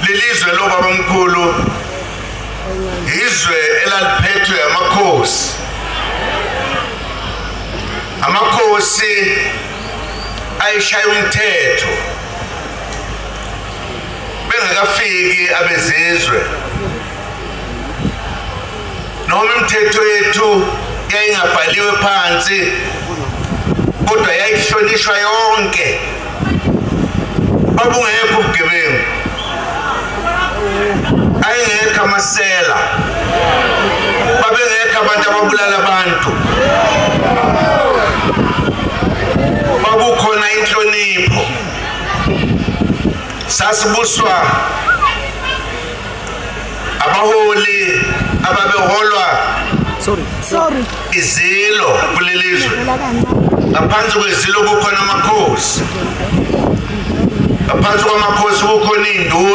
Lelizwe lobabamkhulu izwe elaliphethwe amakhosi. Amakhosi ayishaya umthetho bengakafiki abezizwe. Noma imithetho yethu yayingabhaliwe phansi kodwa yayihlonishwa yonke. Babungekho ubugebengu, ayengekho amasela, babengekho abantu ababulala abantu, babukhona inhlonipho. Sasibuswa abaholi ababeholwa Sorry. Sorry. Izilo kulelizwe. Ngaphansi kwezilo kukhona amakhosi, ngaphansi kwamakhosi kukhona iy'nduna.